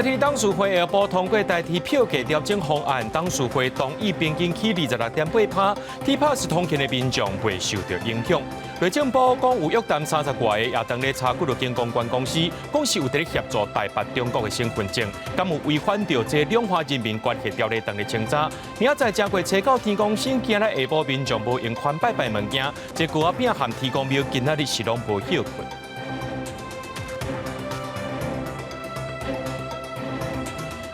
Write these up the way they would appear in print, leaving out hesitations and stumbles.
鐵董事會下晡通過台鐵票價調整方案，董事會同意平均起26.8%，T Pass 通勤的民眾袂受著影響。內政部講有約談30外个，也當咧查幾落間公關公司，講是有佇咧協助台北中國的身份證，敢有違反著這兩岸人民關係條例當咧清查。明仔載正月初九天公生，今日下晡民眾無閒翻拜拜物件，這糕仔餅和天公廟今仔日是攏無歇困。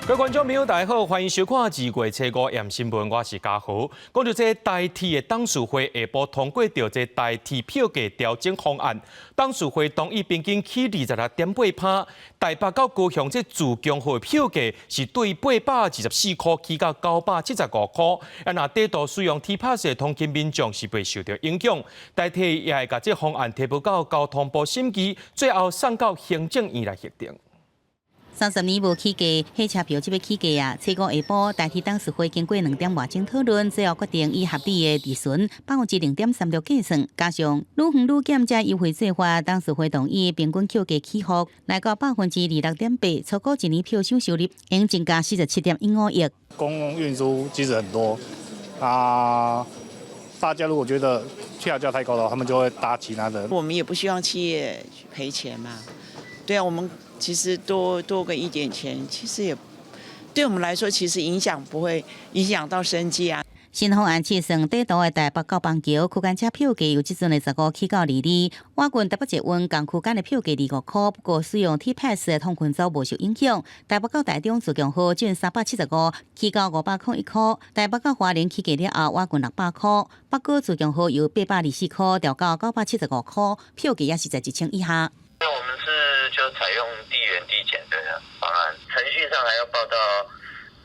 各位觀眾朋友，大家好，歡迎收看2月初五夜新聞，我是嘉豪。講著這台鐵的董事會下晡通過著這台鐵票價調整方案，董事會同意平均起26.8%，台北到高雄這自強號的票價是對824塊起到975塊。啊，若短途使用 T Pass 的通勤民眾是袂受著影響。台鐵也會共這方案提報到交通部審議，最後送到行政院來核定。 30年無起價，火車票這欲起價啊！初五下晡，台鐵董事會經過2點外鐘討論，最後決定以合理的利潤0.36%計算，加上愈遠愈減這優惠做法，董事會同意平均票價起伏來到26.8%，初估一年票商收入應增加47.15億。公共運輸其實很多啊，大家如果覺得票價太高的話，他們就會搭其他的。我們也不希望企業賠錢嘛，對啊，我們。其實多多個一點錢，其實也對我們來說，其實影響不會影響到生計啊。新方案試算短途的台北到板橋區間車票價由這陣的15起到22，倚近台北捷運仝區間的票價25塊，不過使用 T Pass 的通勤族無受影響。台北到台中自強號轉375起到501塊，台北到花蓮起價了後倚近600塊，北高自強號由824塊調到975塊，票價也是在1000以下。那我們是就採用遞員遞減的方案，程序上還要報到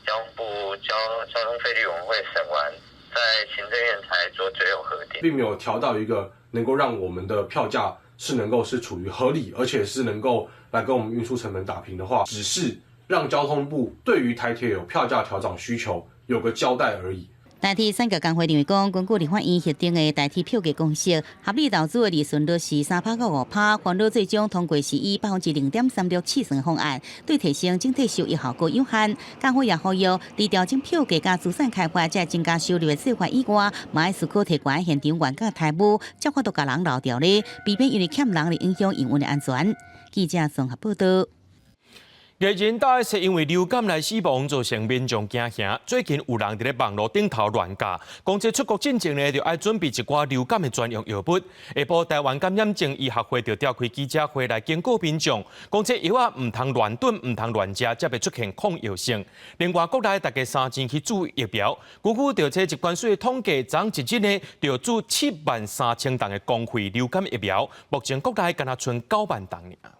交通部交通費率委員會審完，在行政院才做最後核定，並沒有調到一個能夠讓我們的票價是能夠是處於合理，而且是能夠來跟我們運輸成本打平的話，只是讓交通部對於台鐵有票價調漲需求有個交代而已。台鐵產業工會認為講，根據立法院核定的台鐵票價公式，合理投資的利潤率是3%到5%，煩惱最終通過是以0.36%試算方案，對提升整體收益效果有限。工會也呼籲，佇調整票價佮資產開發這增加收入的做法以外，嘛愛思考提懸現場員佮台務，才法度共人留牢咧，避免因為欠人而影響營運的安全。記者綜合報導。藝人大 S 因為流感來死亡，造成民眾驚嚇。最近有人佇咧網路頂頭亂教，講這出國進前呢，就愛準備一寡流感的專用藥物。下晡台灣感染症醫學會就召開記者會來警告民眾，講這藥仔毋通亂囤，毋通亂食，才袂出現抗藥性。另外，國內大家三錢去注疫苗，根據著這疾管署的統計，昨一日呢就注7萬3千劑的公費流感疫苗，目前國內干焦賰9萬劑爾。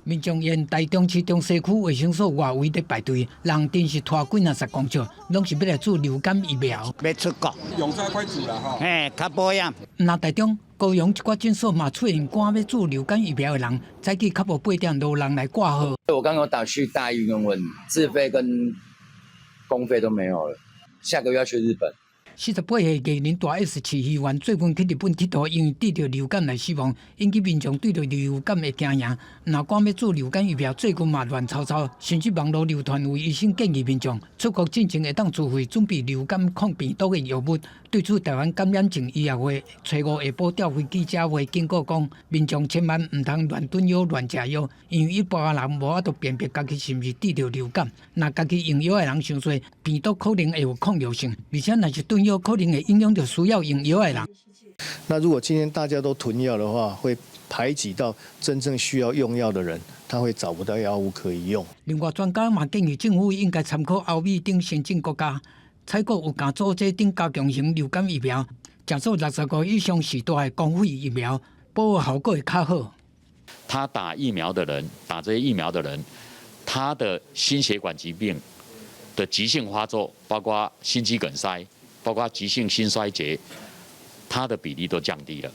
民眾沿台中市中西區衛生所外圍佇排隊，人陣是拖幾若十公尺，攏是欲來注流感疫苗。欲出國，用早快注啦吼。嘿，較保險。毋但台中、高雄一寡診所嘛出現趕欲注流感疫苗的人，早起較無8點就有人來掛號。我剛剛打去大醫院問，自費跟公費都沒有了，下個月要去日本。 48歲藝人大 S 市議員最近去日本𨑨迌，因為得著流感來死亡，引起民眾對著流感的驚嚇。若趕欲注流感疫苗，最近嘛亂糟糟，甚至網路流傳有醫生建議民眾出國進前會當自費準備流感抗病毒的藥物。對此，台灣感染症醫學會初五下晡召開記者會，警告講，民眾千萬毋通亂囤藥、亂食藥，因為一般人無法度辨別家己是毋是得著流感。若家己用藥的人傷濟，病毒可能會有抗藥性，而且若是囤藥可能會影響著需要用藥的人。那如果今天大家都囤藥的話，會排擠到真正需要用藥的人，他會找不到藥物可以用。另外，專家嘛建議政府應該參考歐美等先進國家，採購有共組劑等加強型流感疫苗，誠做65以上世代的公費疫苗，保護效果會較好。他打疫苗的人，打這些疫苗的人，他的心血管疾病的急性發作，包括心肌梗塞，包括急性心衰竭，它的比例都降低了。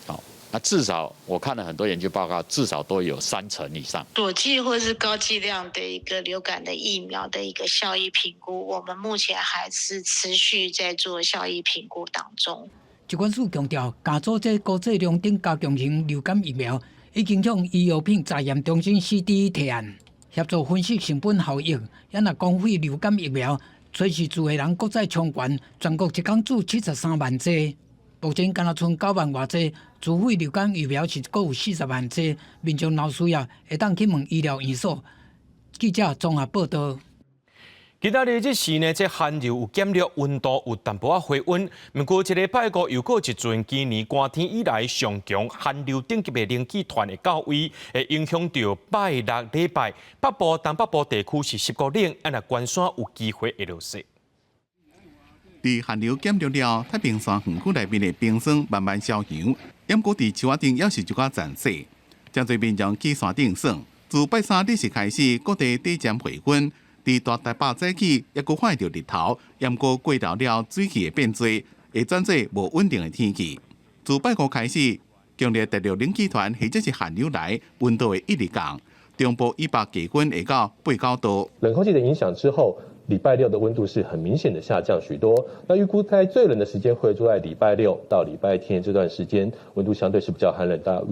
好，那至少我看了很多研究報告，至少都有3成以上。佐劑或是高劑量的一個流感的疫苗的一個效益評估，我們目前還是持續在做效益評估當中。疾管署強調，共組劑高劑量等加強型流感疫苗已經向醫藥品查驗中心 CDE 提案，協助分析成本效益。也若公費流感疫苗，隨時注的人閣再衝懸，全國一工注73萬劑。目前敢若賰9萬外劑，自費流感疫苗是閣有40萬劑。民眾若需要，會當去問醫療院所。記者綜合報道。今仔日這時呢，這寒流有減弱，溫度有淡薄仔回溫。毋過這禮拜五又閣一陣今年寒天以來上強寒流等級的冷氣團會到位，會影響著拜六禮拜北部、東北部地區是濕閣冷，啊若懸山有機會會落雪。佇寒流減弱了，太平山園區內面的冰霜慢慢消融，毋過佇樹仔頂猶是一寡殘雪。誠濟民眾去山頂耍，自拜三日時開始，各地短暫回溫。佇大台北早起，猶閣看著日頭，毋過過晝了水汽會變濟，會轉做無穩定的天氣。自拜五開始，強烈對流冷氣團或者是寒流來，溫度會一直降。中部以北氣溫會到八九度。冷空氣的影響之後，禮拜六的溫度是很明顯的下降許多。那預估在最冷的時間會落在禮拜六到禮拜天這段時間，溫度相對是比較寒冷，大家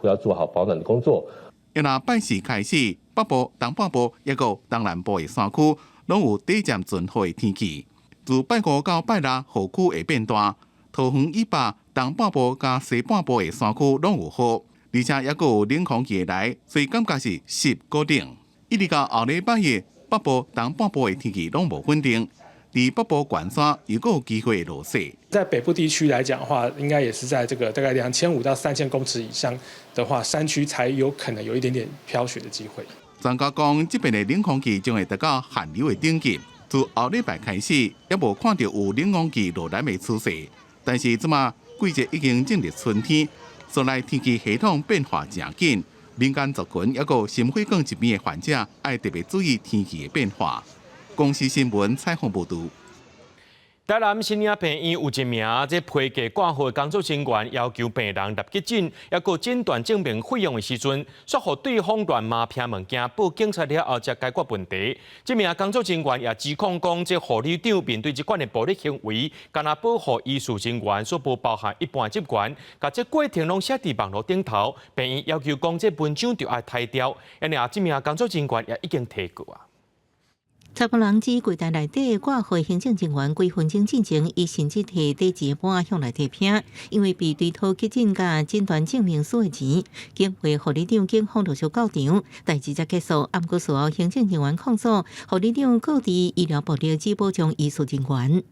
要做好保暖的工作。若拜四開始，北部、東半部抑閣東南部的山區，攏有短暫陣雨的天氣。自拜五到拜六，雨區會變大，桃園以北、東半部佮西半部的山區攏有雨，而且抑閣有冷空氣會來，所以感覺是濕閣冷。一直到後禮拜日，北部、東半部的天氣攏無穩定，佇北部懸山又閣有機會落雪。在北部地區來講的話，應該也是在這個大概2500到3000公尺以上的話，山區才有可能有一點點飄雪的機會。專家講，這邊的冷空氣將會達到寒流的等級。自後禮拜開始，猶無看著有冷空氣落來的趨勢。但是這馬季節已經進入春天，所以天氣系統變化誠緊，民間族群抑閣心血管疾病的患者，愛特別注意天氣的變化。公視新聞採訪報導。台南新營病院有一名這批價掛號的工作人員要求病人入急診，抑閣診斷證明費用的時陣，煞予對方亂罵騙物件，報警察了後才解決問題。這名工作人員也指控講，這護理長面對這款的暴力行為，干焦保護醫事人員，煞無包含一般職員，共這過程攏寫佇網路頂頭，病院要求講這文章就愛刣掉，因而這名工作人員也已經提告啊。查埔人指櫃台內底掛號行政人員幾分鐘進前，伊甚至提底錢盤向來提拼，因為被追討急診佮診斷證明書的錢，警會護理長警方陸續到場，代誌才結束。毋過事後行政人員控訴，護理長告知醫療暴力只保障醫事人員。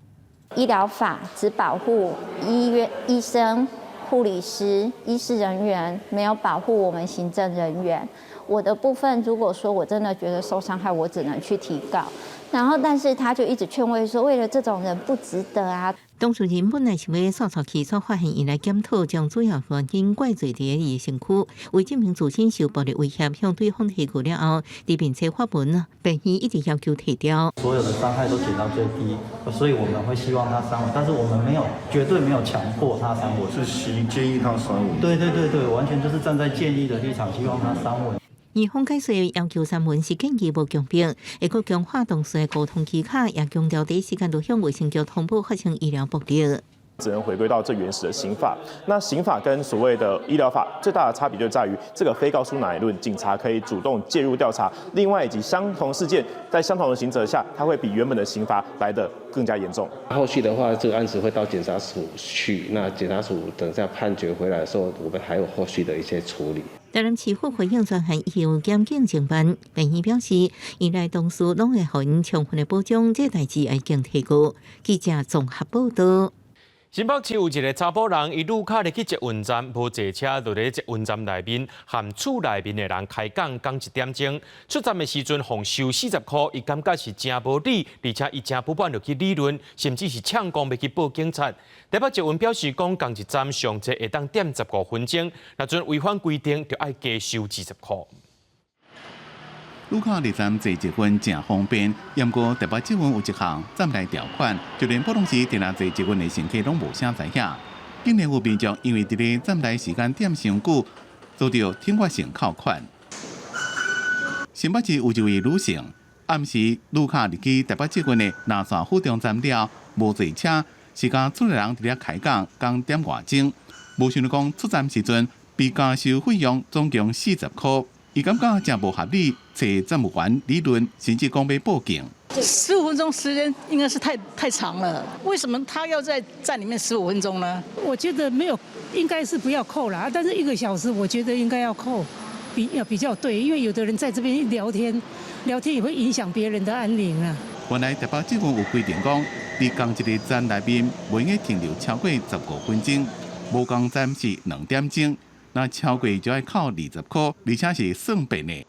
醫療法只保護醫院醫生、護理師、醫事人員，沒有保護我們行政人員。我的部分，如果說我真的覺得受傷害，我只能去提告。然後，但是他就一直勸慰說，為了這種人不值得啊。當事人本來想欲煞煞氣，煞發現伊來檢討，將主要原因怪罪佇伊的身軀，為證明自身受暴力威脅，向對方提告了後，佇面冊發文，病院一直要求提掉。所有的傷害都減到最低，所以我們會希望他刪文，但是我們沒有，絕對沒有強迫他刪文。我是建議他刪文。對對對對，完全就是站在建議的立場，希望他刪文。院方解釋要求刪文是建議無強迫，會閣強化同事的溝通技巧，也強調第一時間就向衛生局通報發生醫療暴力。只能回歸到最原始的刑法。那刑法跟所謂的醫療法最大的差別就在於，這個非告書乃論，警察可以主動介入調查。另外，以及相同事件在相同的刑責下，它會比原本的刑罰來得更加嚴重。後續的話，這個案子會到檢察署去，那檢察署等下判決回來的時候，我們還有後續的一些處理。台南市府回應專案由檢警偵辦，病院表示，依來同事攏會予𪜶充分的保障，這代誌已經提告。記者綜合報道。新北市有一个查埔人，伊路卡入去捷運站，無坐車，就佇捷運站內面和厝內面的人開講，講一點鐘。出站的時陣，予收40箍，伊感覺是誠無理，而且伊誠不滿就去理論，甚至是嗆講欲去報警察。台北捷運表示講，仝一站上濟會當踮15分鐘，若準違反規定，就愛加收20箍。路卡入站坐捷運誠方便，毋過台北捷運有一項站內條款，就連普通時定定坐捷運的乘客攏無啥知影。竟然有民眾因為佇咧站內時間踮傷久，遭著懲罰性扣款。新北市有一位女性，暗時路卡入去台北捷運的南山府中站了，無坐車，是佮厝內人佇咧開講，講點外鐘，無想著講出站時陣被加收費用總共40箍。伊感覺誠無合理，揣站務員理論，甚至講欲報警。十五分鐘時間應該是太長了，為什麼他要在站裡面十五分鐘呢？我覺得沒有，應該是不要扣啦，但是一個小時我覺得應該要扣，比較對，因為有的人在這邊聊天，聊天也會影響別人的安寧啊。原來台北捷運有規定講，佇仝一個站內面，袂用停留超過15分鐘，無仝站是2點鐘，若超過就愛扣20塊，而且是算遍的。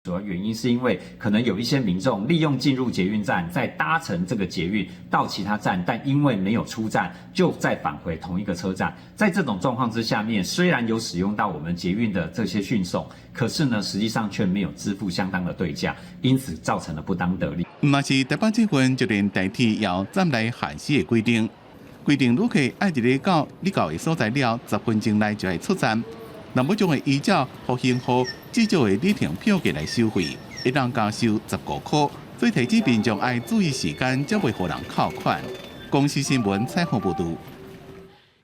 主要原因是因為可能有一些民眾利用進入捷運站，再搭乘這個捷運到其他站，但因為沒有出站，就再返回同一個車站。在這種狀況之下面，雖然有使用到我們捷運的這些訊送，可是呢，實際上卻沒有支付相當的對價，因此造成了不當得利。毋但是台北捷運，就連台鐵也有站內限時的規定，規定旅客愛佇咧到你到的所在了，10分鐘內就愛出站。若欲將會依照復興號至少的里程票價來收費，會當加收15塊，所以提醒民眾愛注意時間，才袂予人扣款。公視新聞採訪報導。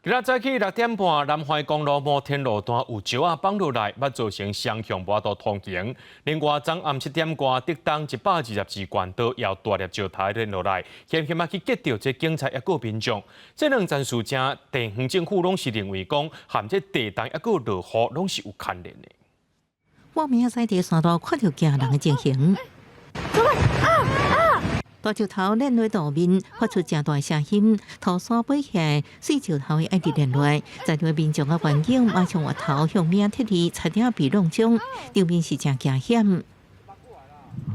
今仔早起6點半，南橫公路摩天路段有石仔放落來，欲造成雙向無法度通行。另外，昨暗7點外，竹東122冠道有大粒石頭連落來，險險仔去擊著這警察抑閣民眾。這兩件事情，地方政府攏是認為講，和這地動抑閣落雨攏是有牽連的。我明仔載佇山路看著驚人的情形。大石頭連落路面，發出誠大聲音，塗山飛起來，碎石頭會愛直連落來，在場民眾佮員警馬上越頭向物仔撤離，差點被挵中，場面是誠驚險。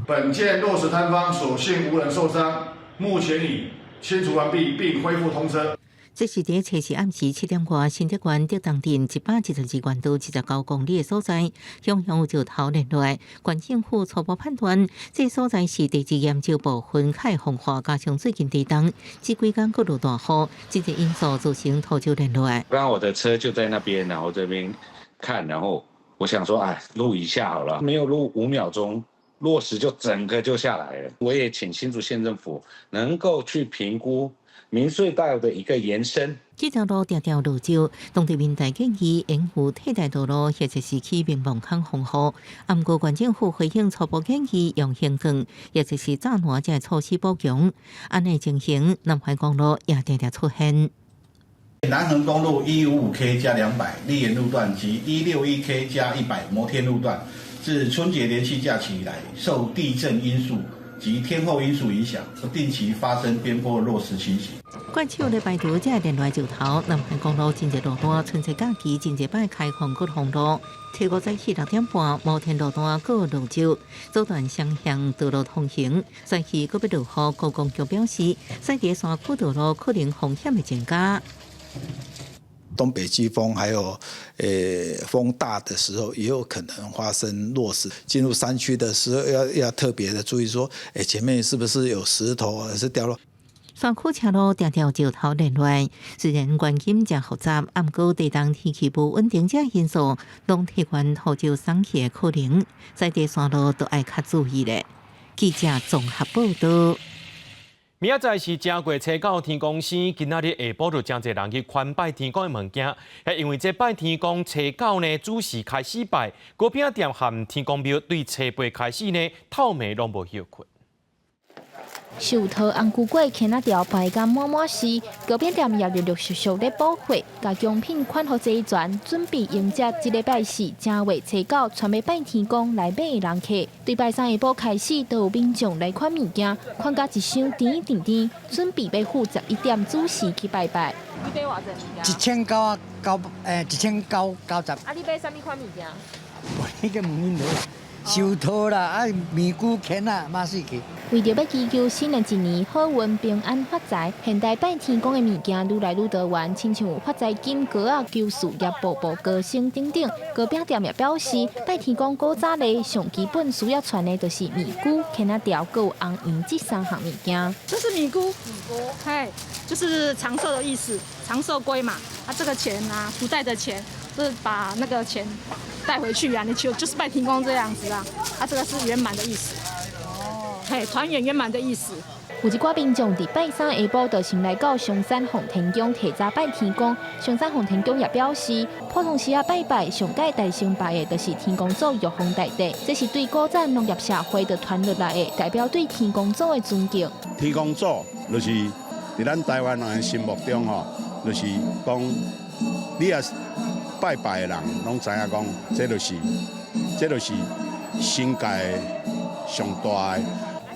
本件落石坍方，所幸無人受傷，目前已清除完畢並恢復通車。這是佇初四暗時7點外，新竹縣竹東鎮122縣道29公里的所在，向向有石頭連落來。縣政府初步判斷，這所在是地質研究部分較會風化，加上最近地動，這幾工閣落大雨，這個因素造成土石連落來。剛剛我的車就在那邊，然後這邊看，然後我想說，哎，錄一下好了，沒有錄5秒鐘，落石就整個就下來了。我也請新竹縣政府能夠去評估明隧道的一個延伸。這條路定定落石，當地民代建議應付替代道路，或者是起明網孔防護。毋過縣政府回應初步建議用興建，或者是柵欄這措施補強。按呢情形，南橫公路也定定出現。南橫公路155K+200麗園路段及161K+100摩天路段，自春節連續假期以來，受地震因素及天候因素影響，不定期發生邊坡落石情形。怪手咧排除這連落石頭，南橫公路真濟路段春節假期真濟擺開放閣封路。初五早起6點半，摩天路段閣落石，阻斷雙向道路通行。山區閣欲落雨，觀光局表示，駛佇山區道路可能風險會增加。東北季風還有，風大的時候，也有可能發生落石。進入山區的時候，要特別的注意，說，前面是不是有石頭，還是掉落？山區車路定定石頭連落，雖然環境誠複雜，毋過地動天氣無穩定這因素，攏提懸土石鬆去的可能，駛佇山路都愛較注意咧。記者綜合報道。明仔載是正月初九，天公生，今仔日下晡就誠濟人去款拜天公的物件。係因為這拜天公初九呢，子時開始拜，糕餅店和天公廟對初八開始呢，透暝攏無歇睏。壽桃、紅龜粿、蠍仔條排甲滿滿是，糕餅店也陸陸續續咧補貨，共供品款予齊全，準備迎接這禮拜四正月初九，傳欲拜天公來買的人客。對拜三下晡開始，都有民眾來款物件，款甲一箱甜甜甜，準備欲赴11點子時去拜拜。你買偌濟？1999，1990。啊，你買啥物款物件？我那個問壽桃啦，啊，麵龜蠍仔，馬死去。為著欲祈求新的一年好運平安發財，現代拜天公的物件愈來愈多元，親像有發財金、糕仔、求事業步步高升等等。糕餅店也表示，拜天公古早禮上基本需要傳的就是麵龜、蠍仔條、閣有紅圓這三項物件。這是米龜，米龜，嘿，就是長壽的意思，長壽龜嘛。啊，這個錢啊，福袋的錢，就是把那個錢帶回去啊，你求就是拜天公這樣子啊。啊，這個是圓滿的意思。嘿，團圓圓滿的意思。有一寡民眾佇拜三下晡就先來到松山奉天宮提早拜天公。松山奉天宮也表示，普通時仔拜拜上蓋大聲拜的，就是天公祖玉皇大帝，這是對古早農業社會就傳落來的，代表對天公祖的尊敬。天公祖就是佇咱台灣人的心目中吼，就是講你若拜拜的人，攏知影講，這就是神界上大的。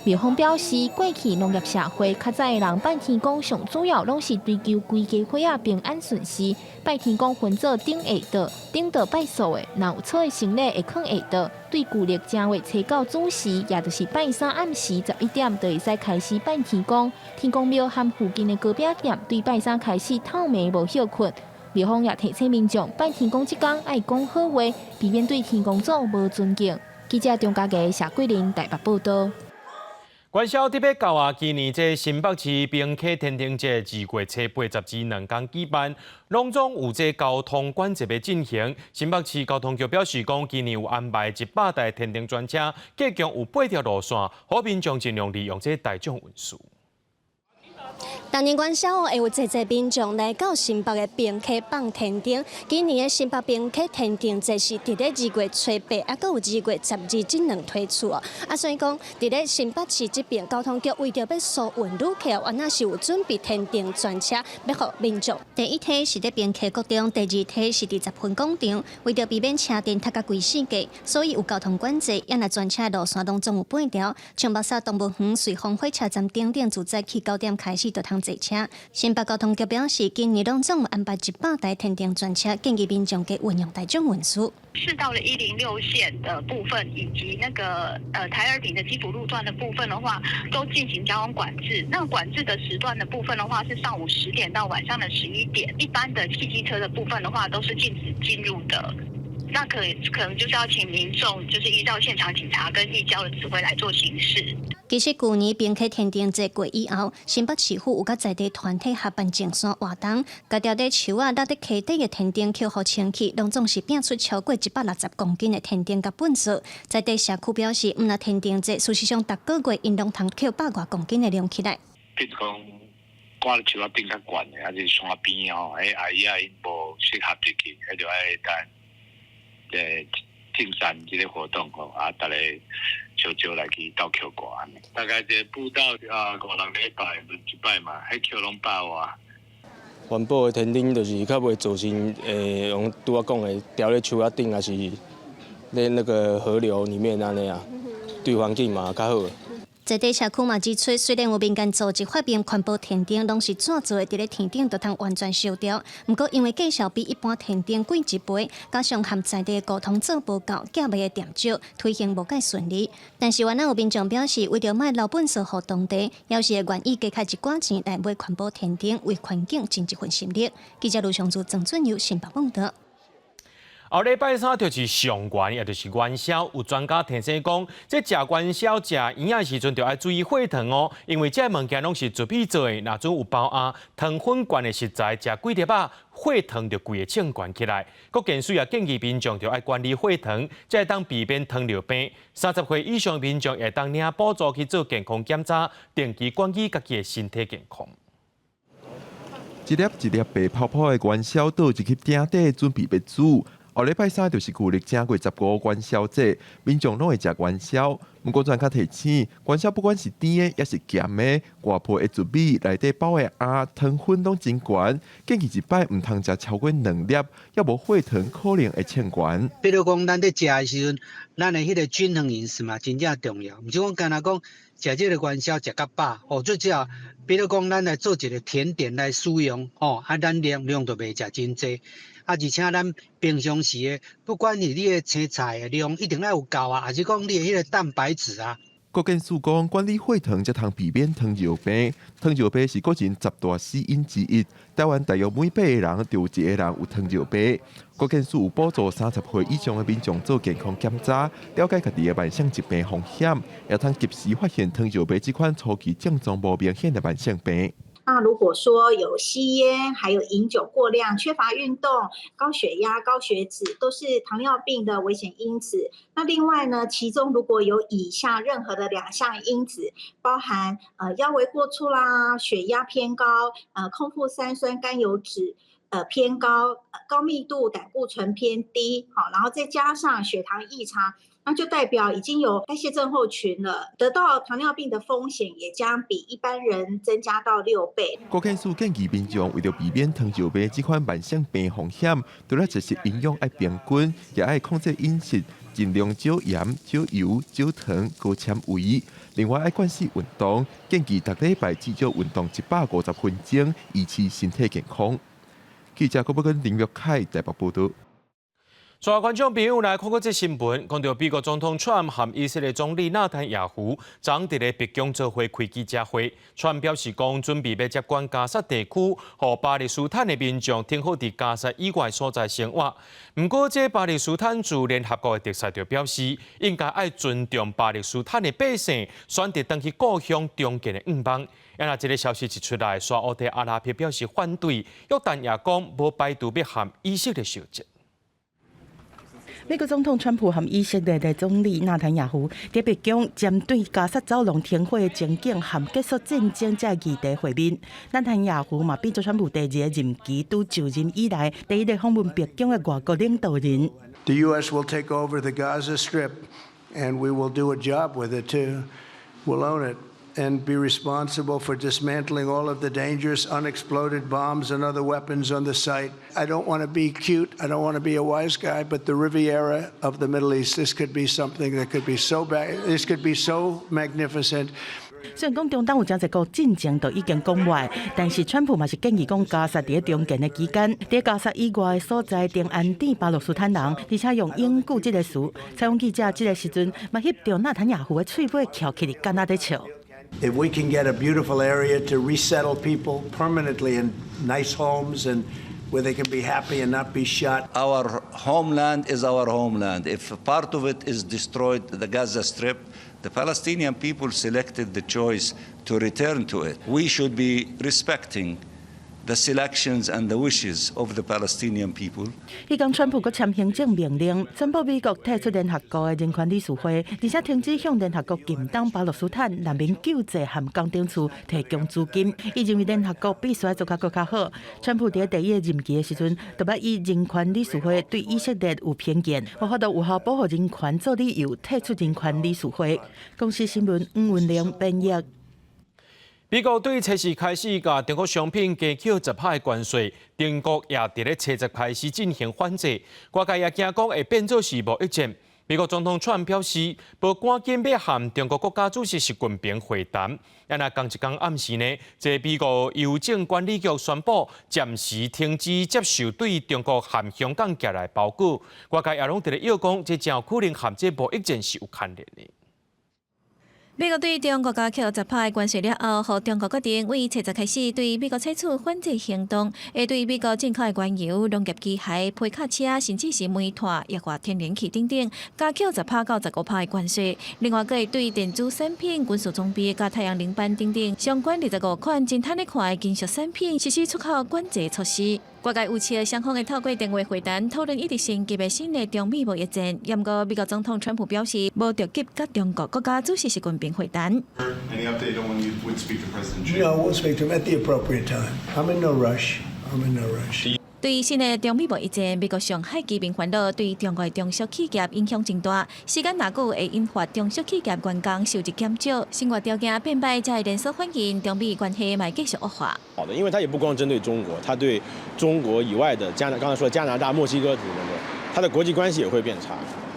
廟方表示，過去農業社會較早的人拜天公，上主要攏是追求規家伙仔平安順遂。拜天公分做頂下桌，頂桌拜素的，若有錯的生理會囥下桌。對舊曆正月初九子時，也就是拜三暗時11點，就會使開始拜天公。天公廟和附近的糕餅店對拜三開始透暝無歇睏。廟方也提醒民眾，拜天公這工愛講好話，避免對天公祖無尊敬。記者張家傑、謝桂林台北報道。元宵特別到啊！今年這新北市平溪天燈節2月初八、12兩工舉辦，攏總有這交通管制欲進行。新北市交通局表示講，今年有安排100台天燈專車，計共有八條路線，予民眾盡量利用這大眾運輸。逐年元宵會有濟濟民眾來到新北的平溪放天燈。今年的新北平溪天燈節是佇咧2月初8，猶閣有2月12這兩推出哦。啊，所以講，佇咧新北市這邊交通局為著欲疏運旅客，原來是有準備天燈專車，欲予民眾。第一梯是佇平溪國中，第二梯是佇十分廣場。為著避免車陣塞甲規死角，所以有交通管制，也若專車路線攏總有八條。像木柵動物園瑞豐火車站等等，自早起9點開始就通坐車。新北交通局表示，今年攏總有安排100台天燈專車，建議民眾加運用大眾運輸。市道的106線的部分，以及那個台二丙的基輔路段的部分的話，都進行交通管制。那管制的時段的部分的話，是上午10點到晚上的11點。一般的汽機車的部分的話，都是禁止進入的。那可能就是要請民眾，就是依照現場警察跟義交的指揮來做行事。其實舊年平溪天燈節過以後，新北市府有佮在地團體合辦淨山活動，共牢佇樹仔、落佇溪底的天燈抾予清去，攏總是拚出超過160公斤的天燈佮糞埽。在地社區表示，毋但天燈節，事實上逐個月𪜶攏通抾百外公斤的量起來。比如講，掛佇樹仔頂較懸的，抑是山邊吼，彼阿姨仔𪜶無適合入去，彼就愛等淨山這個活動吼，啊，逐家少少來去鬥抾掛按呢。大概這步道啊，五六禮拜輪一擺嘛，彼抾攏百外。環保的天燈就是較袂造成，用拄仔講的，牢咧樹仔頂，抑是咧那個河流裡面按呢啊，對環境嘛較好。在地社區嘛指出，雖然有民間組織發明環保天燈，攏是紙做的，佇咧天頂就通完全燒掉。毋過因為價數比一般天燈貴一倍，加上和在地溝通做無夠，寄賣的店少，推行無蓋順利。但是原來有民眾表示，為著莫留糞埽予當地，猶是會願意加開一寡錢來買環保天燈，為環境盡一份心力。記者盧尚柱、曾俊佑新北報導。後禮拜三就是上元，也就是元宵。有專家提醒講，這食元宵、食圓仔時陣，就愛注意血糖哦，因為這物件攏是糯米做的，若準有包餡，糖分懸的食材，食幾粒仔，血糖就規个衝懸起來。國健署也建議民眾就愛管理血糖，才會當避免糖尿病。30歲以上民眾會當領補助去做健康檢查，定期管理家己的身體健康。一粒一粒白泡泡的元宵倒入去鼎底，準備欲煮。後禮拜三就是舊曆正月十五元宵節，民眾攏會食元宵。毋過專家提醒，元宵不管是甜的抑是鹹的，外皮的糯米內底包的餡，糖分攏真懸，建議一擺毋通食超過兩粒，猶無血糖可能會衝懸。比如講，咱咧食的時陣，咱的彼個均衡飲食嘛，真正重要。毋是講干焦講食這個元宵食較飽，哦，最主要，比如講，咱來做一個甜點來使用，吼，啊，咱量量就袂食真濟。啊，而且咱平常時的，不管是你的青菜的量，一定愛有夠啊，抑是講你的彼個蛋白質啊。國健署講，管理血糖才通避免糖尿病。糖尿病是國人十大死因之一。台灣大約每八個人就有一個人有糖尿病。國健署有補助30歲以上的民眾做健康檢查，了解家己的慢性疾病風險，會通及時發現糖尿病這款初期症狀無明顯的慢性病。那如果說有吸菸、還有飲酒過量、缺乏運動、高血壓、高血脂，都是糖尿病的危險因子。那另外呢，其中如果有以下任何的兩項因子，包含腰圍過粗啦、血壓偏高、空腹三酸甘油酯偏高、高密度膽固醇偏低，好，然後再加上血糖異常，那就代表已經有代謝症候群了，得到糖尿病的風險也將比一般人增加到6倍。高健署建議民眾為著避免糖尿病這款慢性病風險，除了食食營養愛平均，也愛控制飲食，盡量少鹽、少油、少糖、高纖維。另外愛慣勢運動，建議逐禮拜至少運動150分鐘，維持身體健康。記者郭寶根、林玉凱台北報導。帶觀眾朋友來看過這新聞，講著美國總統川普和以色列總理納坦雅胡昨佇咧白宮做伙開記者會，川普表示講準備欲接管加薩地區，予巴勒斯坦的民眾停好佇加薩以外所在生活。毋過，這巴勒斯坦駐聯合國的特使就表示，應該愛尊重巴勒斯坦的百姓，選擇轉去故鄉重建的願望。啊，若這个消息一出來，沙烏地阿拉伯表示反對，約旦也講無排除欲和以色列相戰。美國總統川普和以色列的總理納坦雅胡佇白宮針對加薩走廊停火的前景和結束戰爭這議題會面。納坦雅胡嘛變做川普第二个任期拄就任以來第一个訪問白宮的外國領導人。 The U.S. will take over the Gaza Strip, and we will do a job with it too. We'll own it and be responsible for dismantling all of the dangerous unexploded bombs and other weapons on the site. I don't want to be cute. I don't want to be a wise guy, but the Riviera of the Middle East, this could be something that could be so bad. This could be so magnificent. 雖然講中東有誠濟國進前就已經講話，但是川普嘛是建議講加薩佇重建的期間，佇加薩以外的所在定安置巴勒斯坦人，而且用永久這个詞。採訪記者這个時陣，嘛翕著納坦雅胡的喙尾翹起來，敢若咧笑。 If we can get a beautiful area to resettle people permanently in nice homes and where they can be happy and not be shot. Our homeland is our homeland. If part of it is destroyed, the Gaza Strip, the Palestinian people selected the choice to return to it. We should be respecting the selections and the wishes of the Palestinian people. 彼工川普閣簽行政命令，宣布美國退出聯合國的人權理事會，而且停止向聯合國近東巴勒斯坦難民救濟和工程處提供資金。伊認為聯合國必須愛做較閣較好。川普佇第一個任期的時陣，就捌以人權理事會對以色列有偏見，無法度有效保護人權做理由，退出人權理事會。公視新聞吳文玲編譯。美國對初四開始共中國商品加扣10%的關稅，中國也佇咧初十開始進行反制，外界也驚講會變做是貿易戰。美國總統川普表示，無趕緊欲和中國國家主席習近平會談。啊，若仝一工暗時呢，這美國郵政管理局宣布暫時停止接受對中國和香港寄來包裹。外界也攏佇咧臆講，這誠有可能和這貿易戰是有牽連的。美國對中國加扣10%關稅了後，予中國決定對初十開始對美國採取反制行動，會對美國進口的原油、農業機械、皮卡車，甚至是煤炭、液化天然氣等等，加扣10%到15%的關稅。另外，閣會對電子產品、軍事裝備、佮太陽能板等等相關25款真趁咧看的金屬產品實施出口管制措施。外界預測雙方會透過電話會談討論一直升級的新的中美貿易戰。毋過美國總統川普表示，無著急佮中國國家主席習近平會談。 Any update on when you would speak to President Xi? No, we'll speak to him at the appropriate time. I'm in no rush. I'm in no rush. 對新的中美貿易戰，美國上海居民煩惱對中國的中小企業影響真大。時間若久會引發中小企業員工收入減少，生活條件變歹，才會連鎖反應，中美關係嘛會繼續惡化。好的，因為它也不光針對中國，它對中國以外的剛才說加拿大、墨西哥等等，它的國際關係也會變差。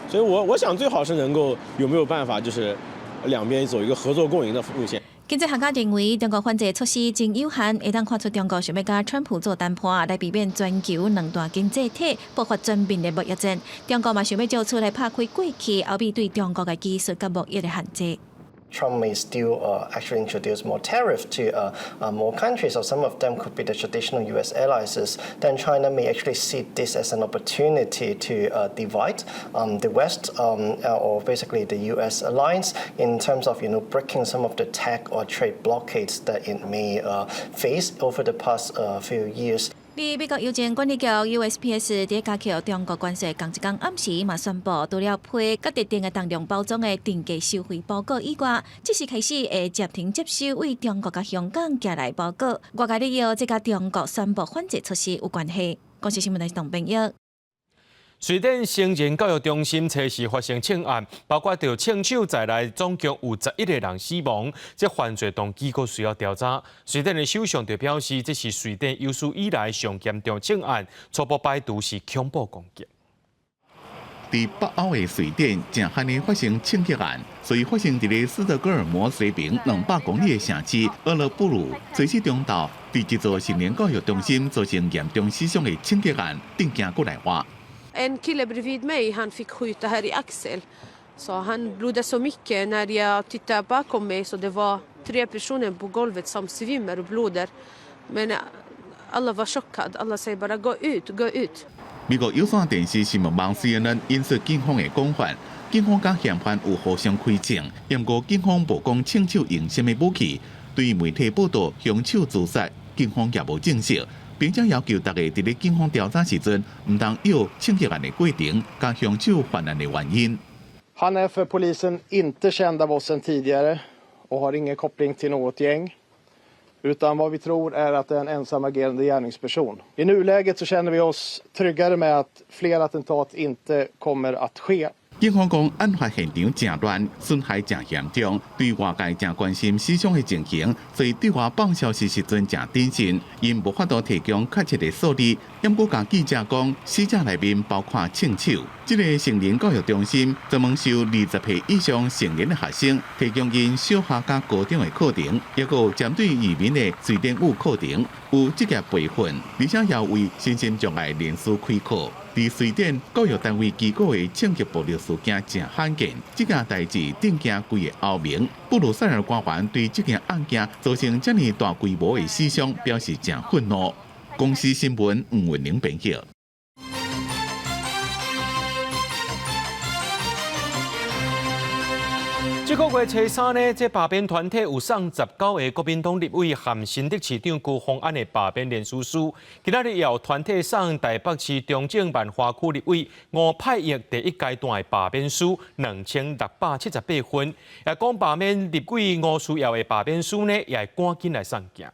所以我想最好是能夠有沒有辦法，就是兩邊走一個合作共贏的路線。經濟學家認為，中國反制措施真有限，會當看出中國想欲佮川普做談判，來避免全球兩大經濟體爆發全面的貿易戰。中國嘛想欲藉此來拍開過去歐美對中國的技術佮貿易的限制。Trump may still actually introduce more tariff to more countries, or some of them could be the traditional U.S. allies. Then China may actually see this as an opportunity to divide the West or basically the U.S. alliance in terms of breaking some of the tech or trade blockades that it may face over the past few years. 佇美國郵政管理局 USPS 佇加強中國關稅仝一工暗時嘛宣布，除了批佮特定的重量包裝的定價收費包裹以外，這時開始會暫停接收對中國佮香港寄來包裹。外界理由這佮中國宣布反制措施有關係。公視新聞台董編譯。瑞典成人教育中心初四發生槍案，包括著槍手在內，總共有11個人死亡。這犯罪動機閣需要調查。瑞典的首相就表示，這是瑞典有史以來上嚴重槍案，初步排除是恐怖攻擊。佇北歐的瑞典，正罕的發生槍擊案，所以發生佇咧斯德哥爾摩西邊200公里的城市厄勒布魯，昨日中晝，佇一座成人教育中心造成嚴重死傷的槍擊案，震驚國內外。 En kille bredvid mig, han fick skjuta här i axel. Så han blodade så mycket. När jag tittade bakom mig så det var tre personer på golvet som svimmar och blöder. Men alla var chockade. Alla säger bara gå ut, gå ut. 美國有線電視新聞網 CNN 引述警方的講法，警方佮嫌犯有互相開槍，毋過警方無講槍手用啥物武器。對媒體報道兇手自殺，警方也無證實。並且要求大家佇咧警方調查時陣，毋通用槍擊案的過程佮兇手犯案的原因。 Han är för polisen inte känd av oss sedan tidigare och har ingen koppling till något gäng. Utan vad vi tror är att det är en ensamagerande gärningsperson. I nuläget så känner vi oss tryggare med att fler attentat inte kommer att ske. 警方講，案發現場誠亂，損害誠嚴重，對外界誠關心死傷的情形，所以對外放消息時陣誠謹慎，𪜶無法度提供確切的數字。毋過共記者講，死者內面包括槍手。這个成人教育中心專門收20歲以上成年的學生，提供𪜶小學佮高中的課程，抑閣有針對移民的瑞典語課程，有職業培訓，而且也為身心障礙人士開課。佇瑞典教育單位機構的槍擊暴力事件誠罕見，這件代誌震驚規个歐盟。布魯塞爾官員對這件案件造成遮爾大規模的死傷表示誠憤怒。公視新聞吳文玲編譯。這個月初三呢，這罷免團體有送19個國民黨立委和新竹市長辜鴻安的罷免聯署書。今仔日也有團體送台北市中正萬華區立委吳霈毓第一階段的罷免書2678份。也講罷免立委吳思瑤的罷免書呢，也會趕緊來送件。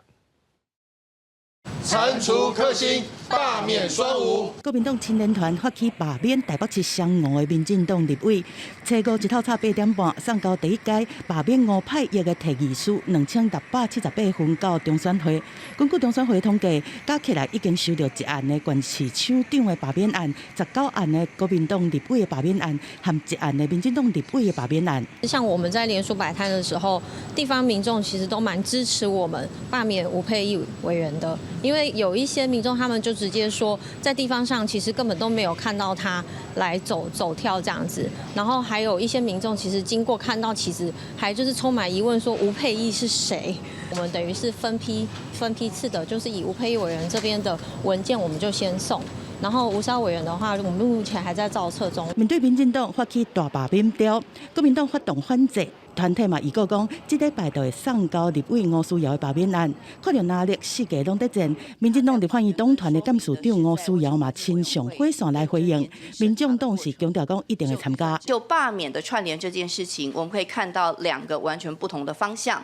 鏟除克星，罷免雙吳。國民黨青年團發起罷免台北市雙吳的民進黨立委，初五一透早8點半送交第一階罷免吳霈毓的提議書2678份到中選會。根據中選會統計，加起來已經收到一案的縣市首長的罷免案，19案的國民黨立委的罷免案，和一案的民進黨立委的罷免案。像我們在連署擺攤的時候，地方民眾其實都蠻支持我們罷免吳霈毓委員的。因為有一些民眾，他們就直接說，在地方上其實根本都沒有看到他來走走跳這樣子。然後還有一些民眾其實經過看到，其實還就是充滿疑問，說吳霈毓是誰？我們等於是分批分批次的，就是以吳霈毓委員這邊的文件，我們就先送。然後吳思瑤委員的話，我們目前還在造冊中。面對民進黨發起大罷免潮，國民黨發動反制。團體嘛預告講，這禮拜就會送交立委吳思瑤的罷免案。看著藍綠四界攏佇戰，民進黨立法院黨團的幹事長吳思瑤嘛親上火線來回應。民眾黨是強調講一定會參加。就罷免的串聯這件事情，我們可以看到兩個完全不同的方向。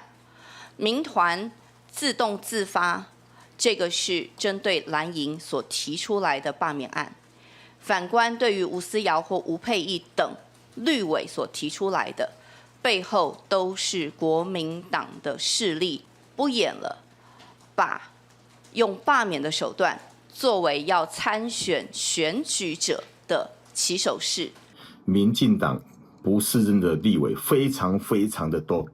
民團自動自發，這個是針對藍營所提出來的罷免案。反觀對於吳思瑤或吳霈毓等綠委所提出來的。背後都是國民黨的勢力不演了，把用罷免的手段作為要參選選舉者的起手式。民進黨不適任的立委非常非常的多，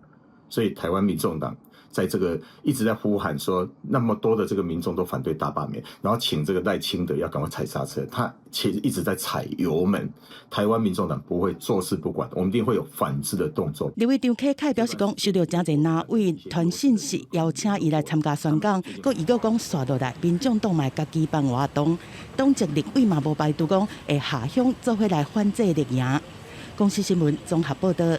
所以台灣民眾黨在這個一直在呼喊說，那麼多的這個民眾都反對大罷免，然後請這個賴清德要趕快踩剎車，他其實一直在踩油門。台灣民眾黨不會坐視不管，我們一定會有反制的動作。立委張啟楷表示講，收到誠濟藍委傳訊息邀請伊來參加宣講，閣預告講，紲落來民眾黨嘛會家己辦活動，黨籍立委嘛無排除講會下鄉做伙來反制綠營。公視新聞綜合報導。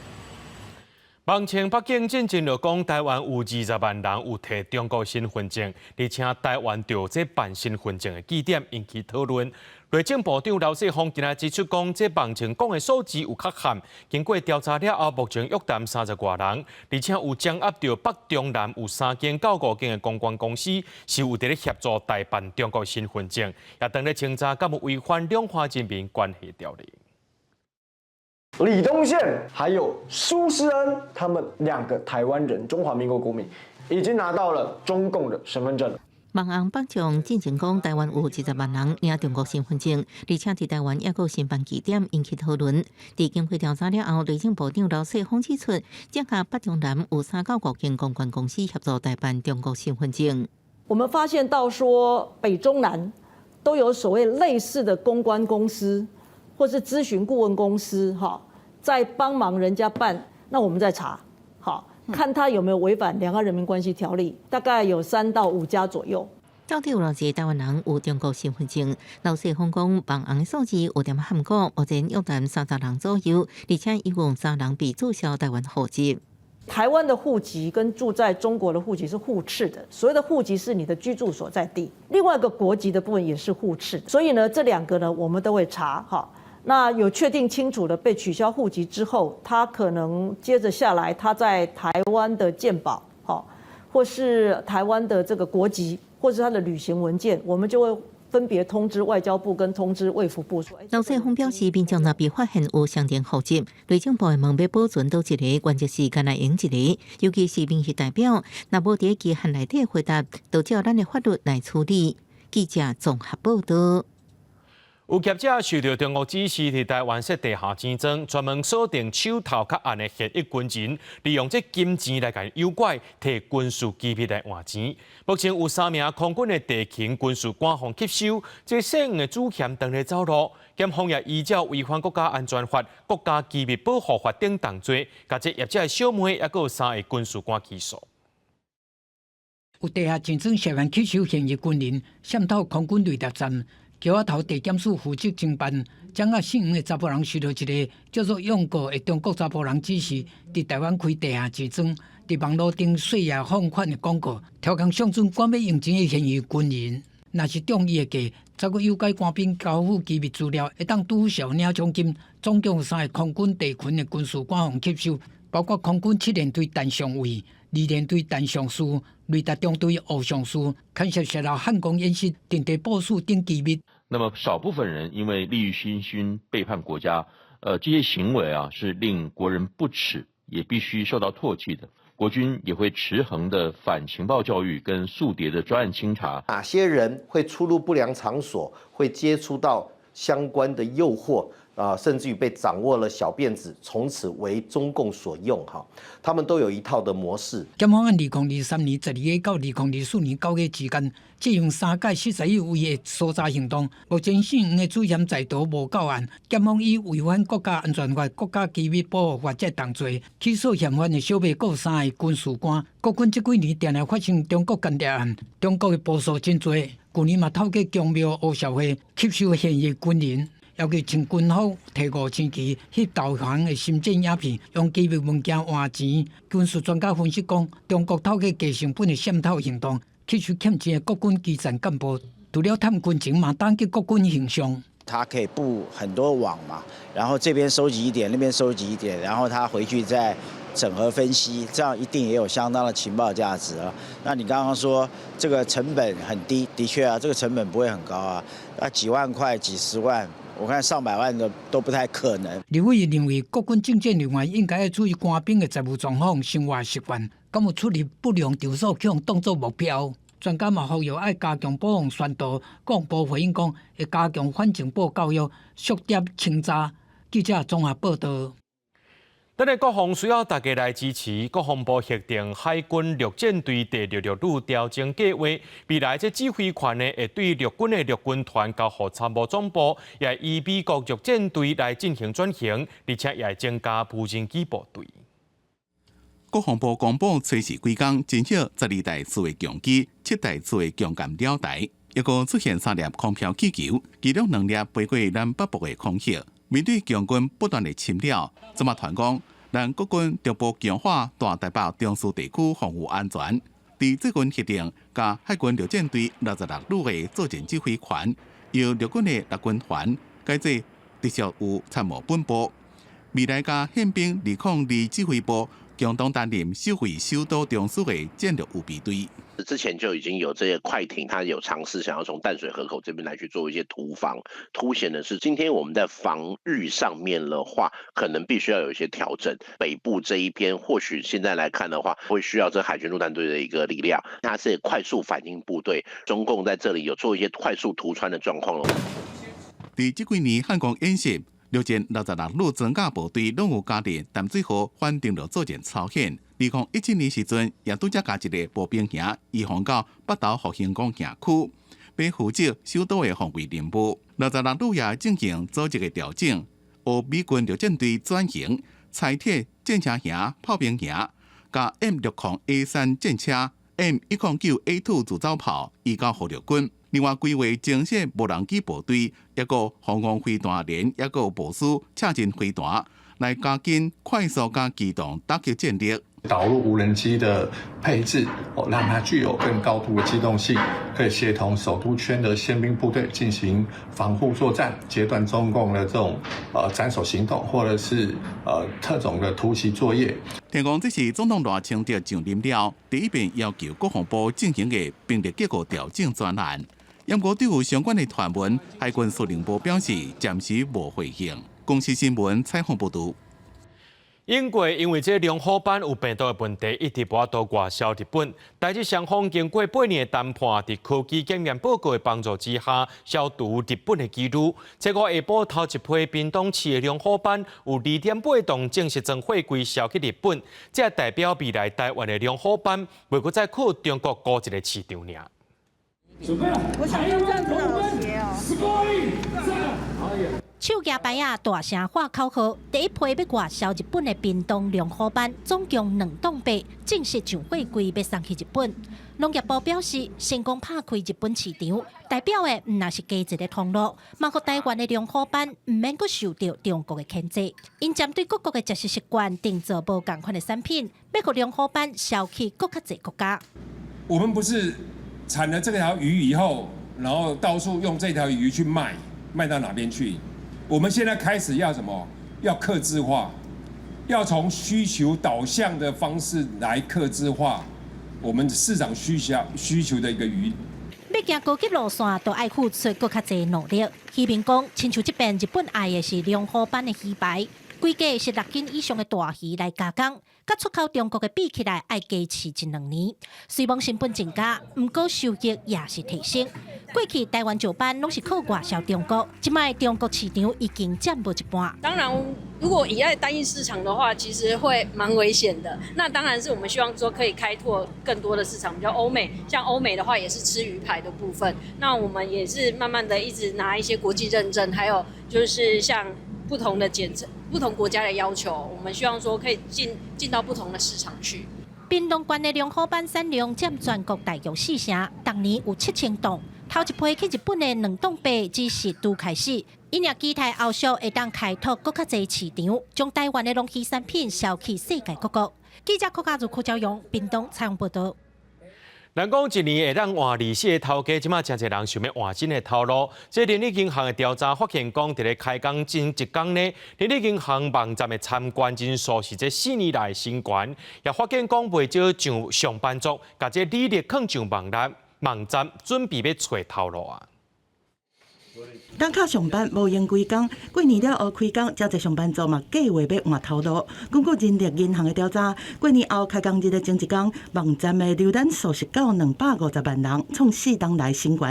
網稱北京進前就講台灣有20萬人有提中國身份證，而且台灣著這辦身份證的記點引起討論。內政部長劉世鋒今仔指出講，這網稱講的數字有缺陷，經過調查了後，目前約談30外人，而且有掌握著北中南有3間到5間的公關公司是有佇咧協助代辦中國身份證，也當咧清查敢有違反兩岸人民關係條例。李東憲還有蘇世恩，他們兩個台灣人，中華民國國民，已經拿到了中共的身份證了。網紅北上進前講，台灣有20萬人領中國身份證，而且佇台灣抑閣有申辦記點引起討論。佇經過調查了後，內政部長劉世鋒指出，這個北中南有3到5間公關公司協助代辦中國身份證。我們發現到說，北中南都有所謂類似的公關公司，或是諮詢顧問公司，哈，在幫忙人家辦，那我們再查，好，看他有沒有違反《兩岸人民關係條例》，大概有3到5家左右。到底有偌濟台灣人有中國身份證？劉世鋒講，網紅數字有點譀古，目前約談30人左右，而且一共三人被注銷台灣戶籍。台灣的戶籍跟住在中國的戶籍是互斥的，所謂的戶籍是你的居住所在地，另外一個國籍的部分也是互斥，所以呢，這兩個呢，我們都會查，哈。那有確定清楚的被取消戶籍之後，他可能接着下來，他在台灣的健保，哈，或是台灣的這個國籍，或是他的旅行文件，我們就會分別通知外交部跟通知衛福部。劉世鋒表示，民眾若被發現有相連戶籍，內政部會問欲保存佗一个，原則是干焦用一个，尤其是民意代表，若無佇期限內底回答，就照咱的法律來處理。記者綜合報導。有業者受著中國指示，佇台灣設地下錢莊，專門鎖定手頭較絚的現役軍人，利用這金錢來共誘拐，提軍事機密來換錢。目前有三名空軍的地勤軍事官予吸收，這姓黃的主嫌當咧走路，檢方也依照違反國家安全法、國家機密保護法等重罪，共這業者的小妹，抑閣有三个軍事官起訴。有地下錢莊涉嫌吸收現役軍人，滲透空軍雷達站。橋仔頭地檢署負責偵辦，掌握姓黃的查埔人受著一个叫做永國的中國查埔人指示，佇台灣開地下錢莊，佇網路頂細葉放款的廣告，刁工相準管欲用錢的現役軍人，若是中伊的計，再閣誘拐官兵交付機密資料，會當拄小領獎金。總共有三个空軍地勤的軍事官予吸收，包括空軍七聯隊陳上尉、二聯隊陳上士、雷達中隊吳上士，牽涉洩露漢光演習、陣地部署等機密。那麼少部分人因為利欲熏心背叛國家，這些行為啊是令國人不齒，也必須受到唾棄的。國軍也會持恆的反情報教育跟肅諜的專案清查。哪些人會出入不良場所，會接觸到相關的誘惑啊，甚至於被掌握了小辮子，從此為中共所用哈。他們都有一套的模式。檢方按2023年12月到2024年9月之間，進行三屆41位的搜查行動。目前姓黃的主嫌在逃無到案。檢方以違反國家安全法、國家機密保護法這重罪起訴嫌犯的小妹，閣有三个軍事官。國軍這幾年定定發生中國間諜案，中國的步數真濟。舊年嘛透過宮廟黑社會吸收現役軍人。要求穿軍服、提5000旗翕導航的深戰影片，用機密文件換錢。軍事專家分析講，中國透過低成本的滲透行動，吸收欠錢的國軍基層幹部，除了貪軍情，嘛打擊國軍形象。他可以布很多網嘛，然後這邊收集一點，那邊收集一點，然後他回去再整合分析，這樣一定也有相當的情報價值啊。那你剛剛說這個成本很低，的確啊，這個成本不會很高啊，啊幾萬塊、幾十萬。我看上百萬的都不太可能。立委認為，國軍政戰人員應該要注意官兵的財務狀況、生活習慣，敢有出入不良場所予人當作目標。專家嘛呼籲愛加強保防宣導，國防部回應講會加強反情報教育、肅諜清查。記者綜合報導。咱的國防需要大家來支持。國防部核定海軍陸戰隊第六六旅調整計劃，未來這指揮權呢，會對陸軍的陸軍團交予參謀總部，也以美國陸戰隊來進行轉型，而且也會增加無人機部隊。國防部公布，初四規工偵獲12台自衛強機、7台自衛強艦兩台，抑閣出現三粒空飄氣球，其中兩粒飛過咱北部的空域。面對共軍不斷的侵擾，這馬傳講，咱國軍逐步強化大台北中樞地區防護安全。佇最近核定，共海軍陸戰隊66旅的作戰指揮權，由陸軍的陸軍團改做直屬有參謀本部。未來共憲兵2002指揮部共同擔任守衛首都中樞的戰略預備隊。之前就已經有這些快艇，它有嘗試想要從淡水河口這邊來去做一些突防，凸顯的是今天我們在防禦上面的話，可能必須要有一些調整。北部這一邊或許現在來看的話，會需要這海軍陸戰隊的一個力量，它是快速反應部隊。中共在這裡有做一些快速突穿的狀況咯。佇這幾年漢光演習，陸戰66旅裝甲部隊攏有加入淡水河反登陸作戰操演。2017年時陣，也拄才加一个步兵營，移防到北投復興港營區，欲負責首都的防衛任務。六十六旅也進行組織的調整，由美軍陸戰隊轉型，柴鐵戰車營、炮兵營，共 M60A3戰車、M109A2 自走炮移交予陸軍。另外，規劃增設無人機部隊，抑閣防空飛彈連，抑閣部署刺針飛彈，來加緊快速佮機動打擊戰力。導入無人機的配置，哦，讓它具有更高度的機動性，可以協同首都圈的憲兵部隊進行防護作戰，截斷中共的這種斬首行動，或者是特種的突襲作業。聽講這是總統賴清德上任了，第一遍要求國防部進行的兵力結構調整專案。毋過對有相關的傳聞，海軍司令部表示暫時無回應。公視新聞採訪報導。英國因為這龍虎斑有病毒的問題，一直無法度外銷日本。台日雙方經過8年的談判，佇科技檢驗報告的幫助之下，消除日本的疑慮。這個下晡頭一批屏東市的龍虎斑有2.8噸正式裝貨櫃銷去日本，這代表未來台灣的龍虎斑袂閣再靠中國孤一個市場爾。準備了，我想用這樣子的鞋哦。手舉牌仔，大聲喊口號。第一批欲外銷日本的屏東龍虎斑，總共2噸8，正式上貨櫃欲送去日本。農業部表示，成功拍開日本市場，代表的毋但是加一个通路，嘛予台灣的龍虎斑毋免閣受著中國的牽制。𪜶針對各國的食食習慣，定做無仝款的產品，欲予龍虎斑銷去閣較濟國家。我們不是產了這條魚以後，然後到處用這條魚去賣，賣到哪邊去？我們現在開始要什麼？要客製化，要從需求導向的方式來客製化我們市場需求的一個魚。欲行高級路線，都愛付出閣較濟努力。漁民講，親像這遍日本愛的是龍虎斑的魚排，規價是6斤以上的大魚來加工，佮出口中國的比起來，愛加飼一兩年。雖罔成本增加，毋過收益也是提升。過去台灣石斑攏是靠外銷中國，這擺中國市場已經佔無一半。當然，如果依賴單一市場的話，其實會蠻危險的。那當然是我們希望說可以開拓更多的市場，比較歐美，像歐美的話也是吃魚排的部分。那我們也是慢慢的一直拿一些國際認證，還有就是像不同的檢測、不同國家的要求，我們希望說可以進到不同的市場去。屏東縣的龍虎斑產量佔全國大約四成，逐年有7000噸。頭一批去日本的2噸8，只是拄開始。𪜶也期待後續會當開拓閣較濟市場，將台灣的龍魚產品銷去世界各國。記者郭家如、柯昭勇，屏東採訪報導。人講一年會當換24個頭家，這馬誠濟人想欲換新的頭路。這人力銀行的調查發現，講佇咧開工前一工呢，人力銀行網站的參觀人數是這4年來新高，也發現講袂少上上班族，共這履歷囥上網站，準備欲揣頭路啊。打卡上班無閒規工，過年了後開工，誠濟上班族嘛計劃欲換頭路。根據人力銀行的調查，過年後開工日的前一工，網站的瀏覽數是到250萬人，創4冬來新高。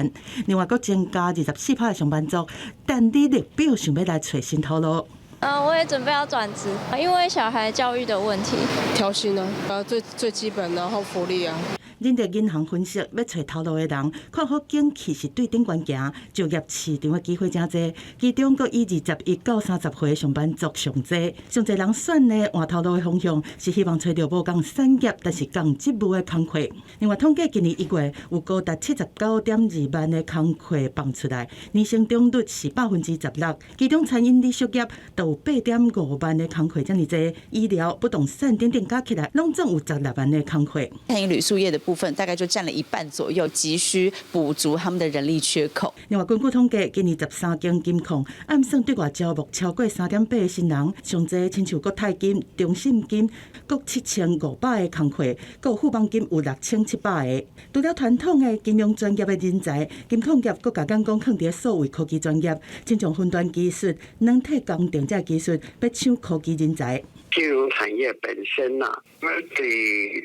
另外，閣增加24%的上班族，等履歷表想欲來揣新頭路。嗯，我也準備要轉職，因為小孩教育的問題。調薪啊，最最基本，然後福利啊。人力銀行分析，欲揣頭路的人，看好景氣是對頂懸行，就業市場的機會誠濟。其中，閣以21到30歲上班族上濟。上濟人選的換頭路的方向，是希望揣著無仝產業，但是仝職務的工課。另外，統計今年1月有高達79.2萬的工課放出來，年成長率是16%。其中，餐飲旅宿業就有8.5萬的工課，遮爾濟。醫療、不動產等等加起來，攏總有16萬的工課。餐飲旅宿業的部分大概就佔了一半左右，急需補足他們的人力缺口。另外，根據統計，今年13間金控按算對外招募超過3.8個新人，上濟親像國泰金、中信金各7500個工課，閣富邦金有6700個。除了傳統的金融專業的人才，金控業閣共眼光放佇數位科技專業，親像雲端技術、軟體工程這技術，欲搶科技人才。金融產業本身呢，對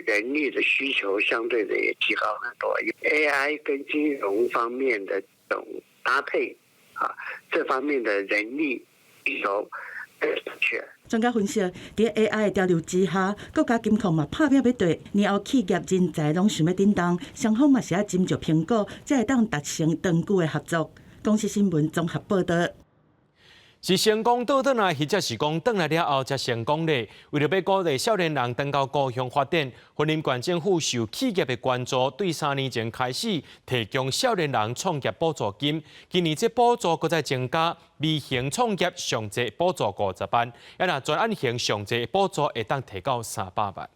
人力的需求相對的也提高很多。AI 跟金融方面的這種搭配，啊，這方面的人力需求更缺。專家分析，佇 AI 的潮流之下，國家金控嘛拍拚欲對，年後企業人才攏想欲振動，雙方嘛是愛斟酌評估，才會當達成長久的合作。公視新聞綜合報導。是成功倒轉來，或者是講轉來了後才成功咧？為著欲鼓勵少年人轉到故鄉發展，雲林縣政府受企業的關注，對3年前開始提供少年人創業補助金。今年這補助閣再增加，微型創業上濟補助50萬，啊若專案型上濟補助會當提到300萬。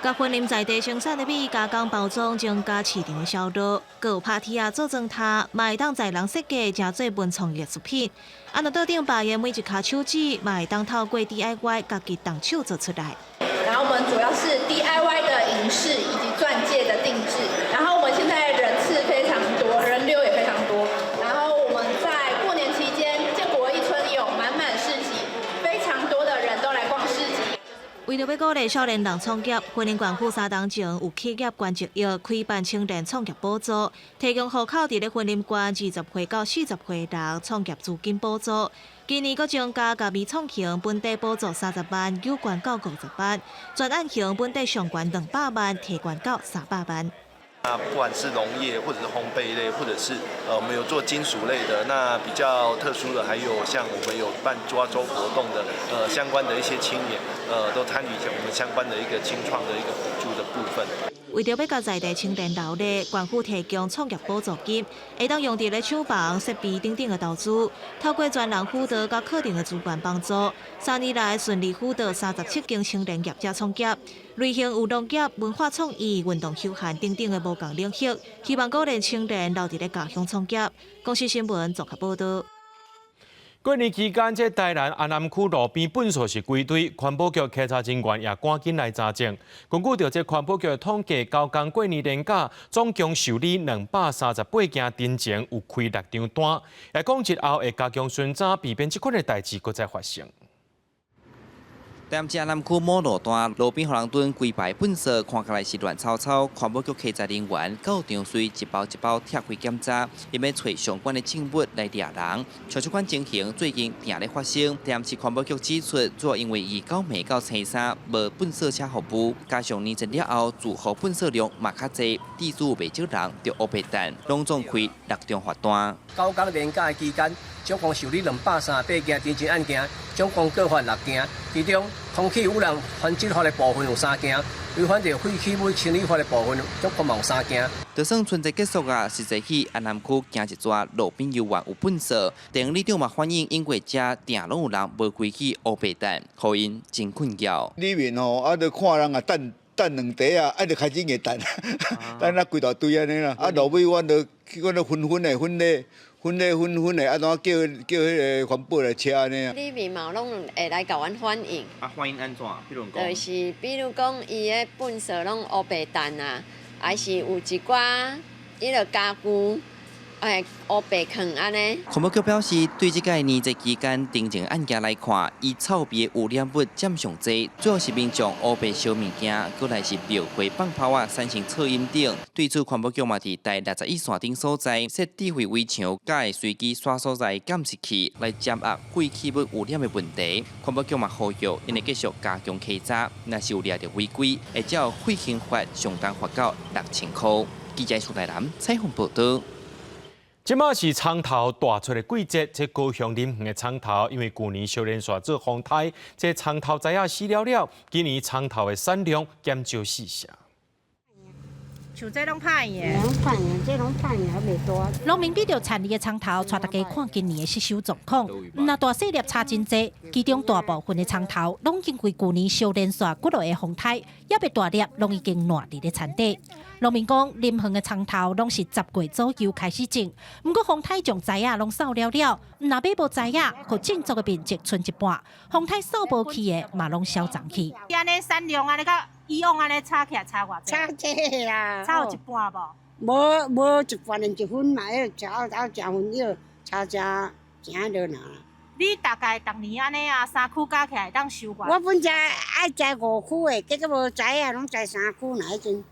共雲林在地生產的米加工包裝，增加市場的銷路，閣有拍鐵仔做磚頭，嘛會當載人設計，成做文創藝術品。啊，若桌頂擺的每一跤手指，嘛會當透過 DIY 家己動手做出來。然後我們主要是 DIY 的銀飾以及鑽戒的定製。然後我們現在人次非常多，人流也非常多。然後我們在過年期間，建國一村有滿滿市集，非常多的人都來逛市集。為著欲鼓勵少年人創業，雲林縣府3冬前有企業捐1億開辦青年創業補助，提供戶口佇咧雲林縣20歲到40歲人創業資金補助。今年閣增加共微創型本底補助30萬，有懸到50萬；專案型本底上懸200萬，提懸到300萬。那不管是農業，或者是烘焙類，或者是我們有做金屬類的，那比較特殊的，還有像我們有辦抓周活動的，相關的一些青年，都參與我們相關的一個青創的一個補助的部分。為著欲共在地青年留咧，縣府提供創業補助金，會當用佇咧廠房、設備等等的投資，透過專人輔導佮課程的資源幫助，3年來順利輔導37間青年業者創業，類型有農業、文化創意、運動休閒等等的無仝領域，希望鼓勵青年留佇咧家鄉創業。公視新聞綜合報導。過年期間，這台南安南區路邊糞埽是規堆，環保局稽查人員也趕緊來查證。根據著這環保局的統計，九工過年連假總共受理238件陳情，有開六張單。也講日後會加強巡查，避免這款的代誌閣再發生。台南市安南區某路段路邊予人囤規排糞埽，看起來是亂糟糟。環保局稽查人員到場隨一包一包拆開檢查，欲揣相關的證物來掠人。像這款情形最近定咧發生。台南市環保局指出，主要因為29暝到初三無糞埽車服務，加上年前了後住戶糞埽量嘛較濟，致使有袂少人著烏白擲，攏總開六張罰單。九工連假的期間，總共受理238件陳情案件，總共告發六件，其中空氣污染防治法的部分有三件，違反著廢棄物清理法的部分總共嘛有三件。就算春節結束啊，實際去安南區行一逝，路邊猶原有糞埽。地里長嘛反映，因為遮定攏有人無規矩烏白擲，予𪜶真困擾。裡面吼啊，著看人啊擲擲兩塊啊，啊就開始會擲，擲啊規大堆按呢啦。啊路尾阮著去阮著紛紛的分類。分類分分的，啊怎叫叫彼个環保來車按呢啊？裡面嘛攏會來共阮反映。啊，反映按怎？比如講，就是比如講，伊的糞埽攏烏白擲啊，還是有一寡彼个家具，哎，烏白囥按呢。環保局表示，對這屆年節期間偵偵案件來看，以臭味的污染物佔上濟，主要是民眾烏白燒物件，閣來是廟會放炮仔產生噪音等。對此，環保局嘛佇台61線頂所在設智慧圍牆，佮會隨機刷所在監視器來監壓廢棄物污染的問題。環保局嘛呼籲，𪜶會繼續加強稽查，若是有掠著違規，會照廢刑法上重罰到6000箍。記者蘇台南採訪報導。這馬是蔥頭大出的季節，這高雄林園的蔥頭，因為舊年小連續做風颱，這蔥頭知影死了了，今年蔥頭的產量減少四成。像這攏歹的，攏歹的，這攏歹的，還袂大。農民比著田裡的蔥頭，帶大家看今年的失收狀況。毋若大細粒差真濟，其中大部分的蔥頭攏經過舊年小連續幾落的風颱，猶未大粒，攏已經爛佇咧田底。農民講，林園的蔥頭攏是10月左右開始種，毋過風颱將栽仔攏掃了了，毋若買無栽仔，予種作的面積賰一半，風颱掃無去的嘛攏消長去。按呢產量按呢佮以往按呢差起來差偌濟？差濟啦。差有一半無？無無一半連一分嘛，迄差差誠分少，差誠誠落爾。你大概逐年按呢啊，三區加起來會當收偌？我本來愛栽五區的，結果無栽啊，攏栽三區爾彼陣。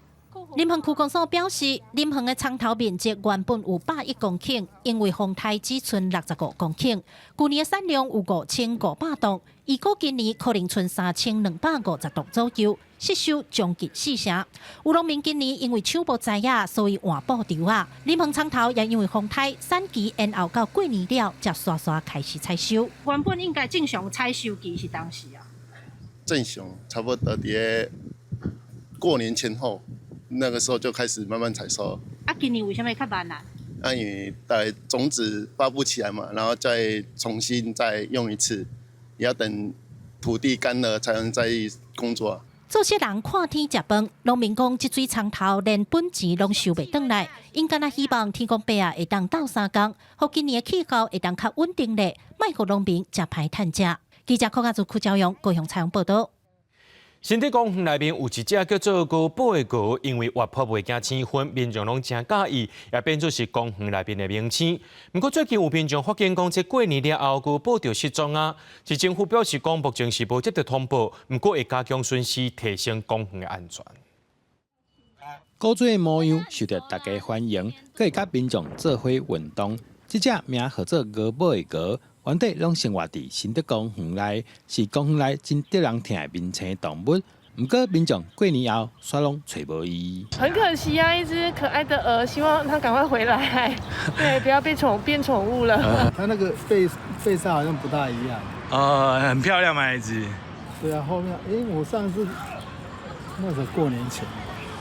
林園區公所表示，林園的蔥頭面積原本有101公頃，因為風颱只賰65公頃。舊年的產量有5500噸，預估今年可能賰3250噸左右，失收將近四成。有農民今年因為搶無栽仔，所以換布稻仔。林園蔥頭也因為風颱，產期延後到過年了，才煞煞開始採收。原本應該正常採收期是當時啊？正常差不多佇過年前後。那個時候就開始慢慢採收。啊，今年為啥物較慢啊？啊，因為大概種子發不起來嘛，然後再重新再用一次，也要等土地乾了才能再工作。做事人看天食飯，農民講這水蔥頭連本錢攏收袂轉來，𪜶干焦希望天公伯仔會當鬥相共，予今年的氣候會當較穩定咧，莫予農民遮歹趁食。記者柯家祖、柯昭陽高雄採訪報導。新竹公園內面有一隻叫做高寶的鵝，因為活潑袂驚生葷，民眾攏誠佮意，也變做是公園內面的明星。毋過最近有民眾發現講，這過年了後，高寶就失蹤啊。市政府表示講，目前是無接到通報，毋過會加強巡視，提升公園的安全。古錐的模樣受著大家歡迎，閣會佮民眾做伙運動。這隻名號做鵝寶的鵝，原底攏生活佇新竹公園內，是公園內真得人疼的明星動物。毋過民眾過年後，煞攏揣無伊。很可惜啊，一隻可愛的鵝，希望它趕快回來，對，不要被寵變寵物了。它那個背上好像不大一樣。哦，很漂亮嘛，一隻。對啊，後面，欸，我上次那時候過年前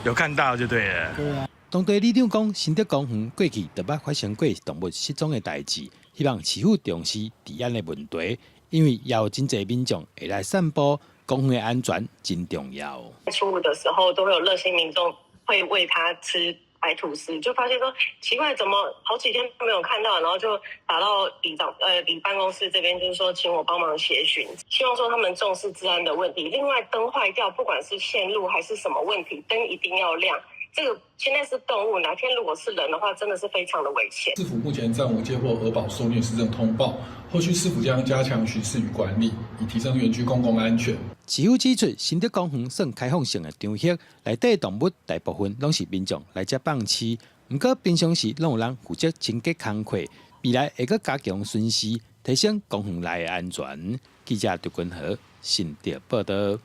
有看到就對了。對啊。當地里長講，新竹公園過去就捌發生過動物失蹤的代誌，希望市府重視治安的問題，因為也有真濟民眾會來散步，公園的安全真重要。初五的時候，都會有熱心民眾會餵它吃白吐司，就發現說奇怪，怎麼好幾天都沒有看到，然後就打到里長里辦公室這邊，就是說請我幫忙協尋，希望說他們重視治安的問題。另外燈壞掉，不管是線路還是什麼問題，燈一定要亮。這個現在是動物，哪天如果是人的話，真的是非常的危險。市府目前暫無接獲鵝寶受虐市政通報，後續市府將加強巡視與管理，以提升園區公共安全。市府指出，新竹公園算開放性的場域，內底動物大部分攏是民眾來遮放飼，毋過平常時攏有人負責清潔工課，未來會閣加強巡視，提升公園內的安全。記者劉君和新竹報導。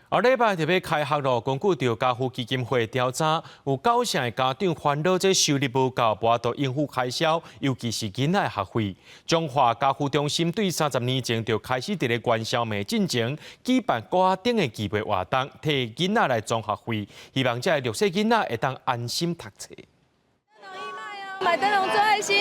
後禮拜就欲開學囉，根據著家父基金會調查，有九成的家長煩惱這收入無夠，無法度應付開銷，尤其是囡仔的學費。彰化家扶中心對30年前就開始佇咧元宵暝進前舉辦粿仔燈的義賣活動，替囡仔來裝學費，希望這个弱勢囡仔會當安心讀冊。買燈籠做愛心。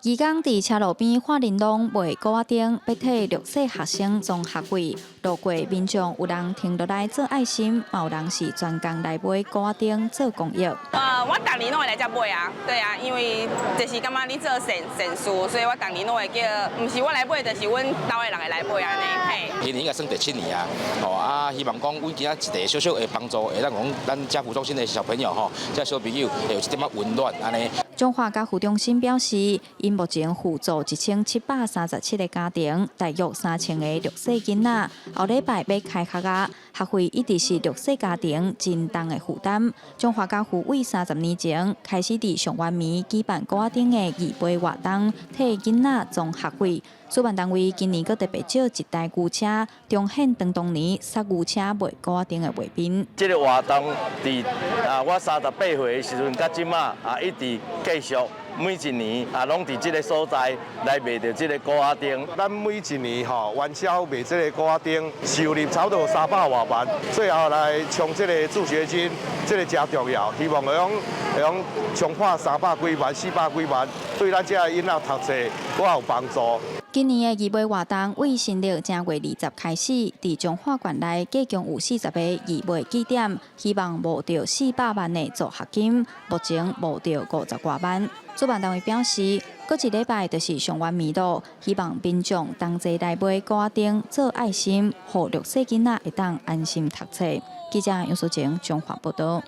義工佇車路邊看玲瑯賣鼓仔燈，欲替弱勢學生裝學費。路過民眾有人停落來做愛心，嘛有人是專工來買鼓仔燈做公益。我逐年攏會來遮買啊，對啊，因為就是感覺你做善善事，所以我逐年攏會叫，毋是我來買，就是阮兜的人會來買按呢。嘿。今年應該算第七年啊，吼啊，希望講阮今仔一個小小的幫助，會當講咱家扶中心的小朋友吼，這小朋友會有一點仔溫暖按呢。彰化家扶中心表示，𪜶目前輔助1737個家庭，大約3000個弱勢囡仔。後禮拜欲開學啊，學費一直是弱勢家庭真重的負擔。彰化家扶為30年前開始佇上元暝舉辦鼓仔燈的義賣活動，替囡仔裝學費。主辦單位今年閣特別借一台牛車，重現當年塞牛車賣鼓仔燈的畫面。這個活動佇啊，我38歲的時陣，到這馬啊，一直繼續每一年啊，攏佇這個所在來賣著這個鼓仔燈。咱每一年吼元宵賣這個鼓仔燈，收入差不多300外萬，最後來衝這個助學金，這個誠重要。希望會用會用衝破300幾萬、400幾萬，對咱這个囡仔讀冊閣有幫助。今年的義賣活動為新曆正月20開始，佇彰化縣內計共有40個義賣據點，希望募著400萬的助學金，目前募著50外萬。主辦單位表示，閣一禮拜就是上元暝咯，希望民眾同齊來買鼓仔燈做愛心，予弱勢囡仔會當安心讀冊。記者楊淑晴彰化報導。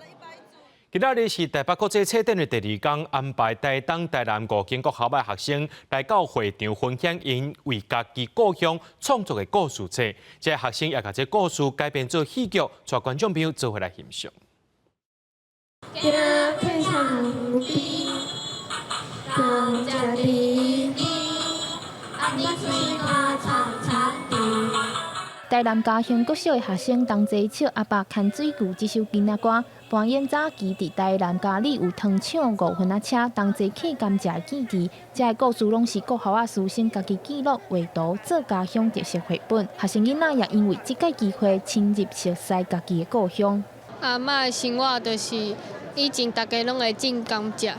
今仔日是台北國際冊展的第二工，安排台東、台南五間國校的學生來到會場分享𪜶為家己故鄉創作的故事冊。這學生也共這故事改編做戲劇，帶觀眾朋友做伙來欣賞。台南嘉興國小的學生同齊唱《阿爸牽水牛》這首囡仔歌，扮演早期佇台南佳里有糖廠五分仔車同齊去甘蔗基地。這个故事攏是國校仔師生家己記錄畫圖做家鄉特色繪本。學生囡仔也因為這個機會深入熟悉家己的故鄉。阿嬤的生活就是以前大家攏會種甘蔗，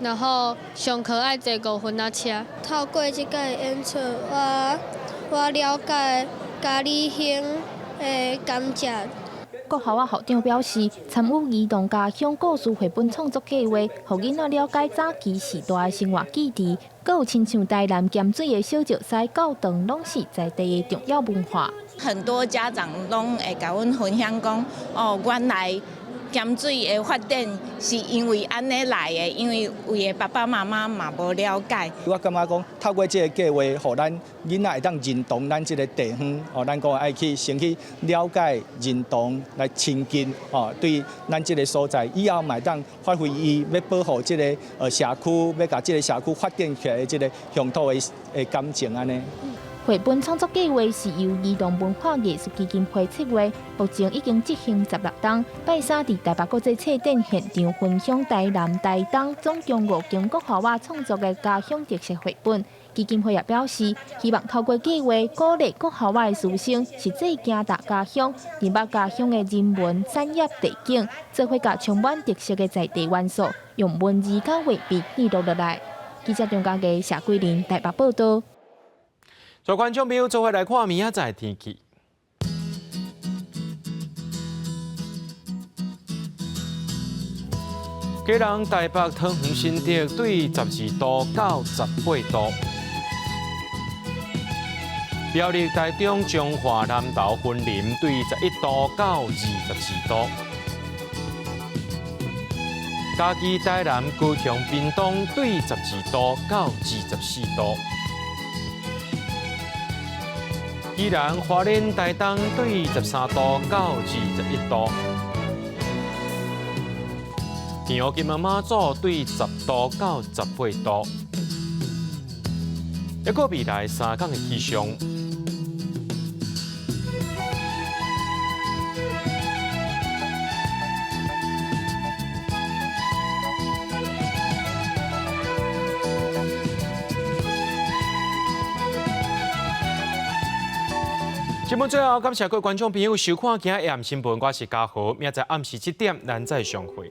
然後上課愛坐五分仔車。透過這個演出，我了解佳里鄉的甘蔗。國校仔校長表示，參與兒童家鄉故事繪本創作計劃，予囡仔了解早期時代的生活記憶，閣有親像台南鹹水的小石獅教堂，攏是在地的重要文化。很多家長攏會共阮分享講，哦，原來鹹水的發展是因為按呢來的，因為有的爸爸媽媽嘛無了解。我感覺講，透過這個計劃，予咱囡仔會當認同咱這個地方，哦，咱講愛去先去了解、認同，來親近，哦，對咱這個所在，以後嘛會當發揮伊欲保護這個社區，欲共這個社區發展起來的這個鄉土的感情按呢。繪本創作計劃是由兒童文化藝術基金會策劃，目前已經執行16冬。拜三佇台北國際冊展現場分享台南、台東總共5間國校仔創作的家鄉特色繪本。基金會也表示，希望透過計劃鼓勵國校仔的師生實際行踏家鄉，認捌家鄉的人文、產業、地景，做伙共充滿特色的在地元素，用文字佮畫筆記錄落來。記者張家傑、謝桂林台北報導。所以觀眾朋友做伙來看明仔載天氣。基隆、台北、桃園、新竹對12度到18度。苗栗、台中、彰化、南投、雲林對11度到24度。嘉義、台南、高雄、屏東對12度到24度。宜蘭、花蓮、台東對13度到21度。澎湖、金門、馬祖對10度到18度。一個未來3天的氣象。節目最後，感謝各位觀眾朋友收看今日的新聞，我是嘉豪，明仔載暗時7點，咱再相會。